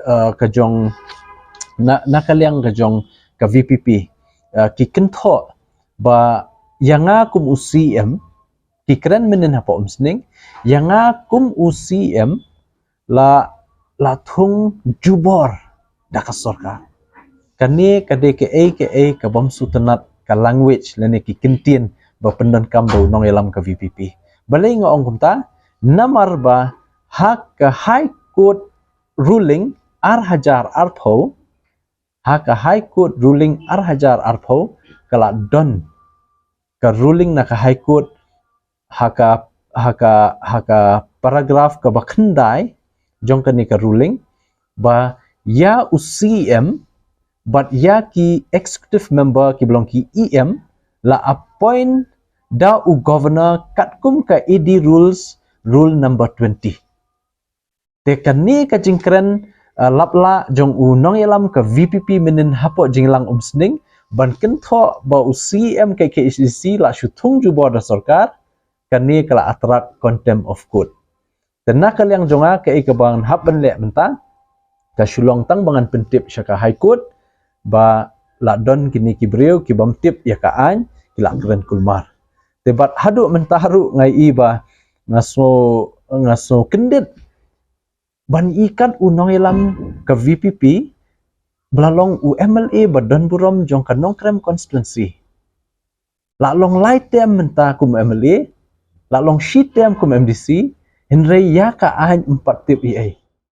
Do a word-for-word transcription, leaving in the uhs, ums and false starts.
uh, ka jong na, na ka liang ka jong ka VPP, uh, ki kynthoh ba ïa nga kum u CEM, ki kren mynnin hapoh Umsning, ïa nga kum u CEM la, la thung jubor da ka sorkar. Kane ka dei kaei kaei ka bym sngewtynnat, ka language lane ki kyntien ba pyndonkam da u nongïalam ka VPP. Balei nga ong kumta? Namar ba ha ka High Court ruling ar hajar arphew, ha ka High Court ruling ar hajar arphew, ka la don ka ruling na ka High Court, ha ka, ha ka, ha ka paragraph kaba khyndai jong kane ka ruling, ba ïa u CEM bad ïa ki executive member kiba long ki EM la appoint da u governor katkum ka AD rules, rule number twenty. Te kane ka jingkren, uh, laplah jong u nongïalam ka VPP mynnin hapoh jingïalang Umsning ban kynthoh ba u CEM ka KHADC la shu thung jubor da sorkar, kane ka la attract contempt of court. Te na ka liang jong nga, kaei kaba ngan hap ban leh mynta, ka shu long tang ba ngan pyntip sha ka High Court ba la don kine ki briew ki bym tip ïa ka aiñ, ki la kren kulmar. Te bad haduh mynta ruh nga ïohi ba nga sngew, nga sngew kyndit ban ïohi kat u nongïalam ka VPP ba la long u MLA ba don burom jong ka Nongkrem constituency. La long lai term mynta kum MLA, la long shi term kum MDC, hynrei ïa ka aiñ ym pat tip ei ei.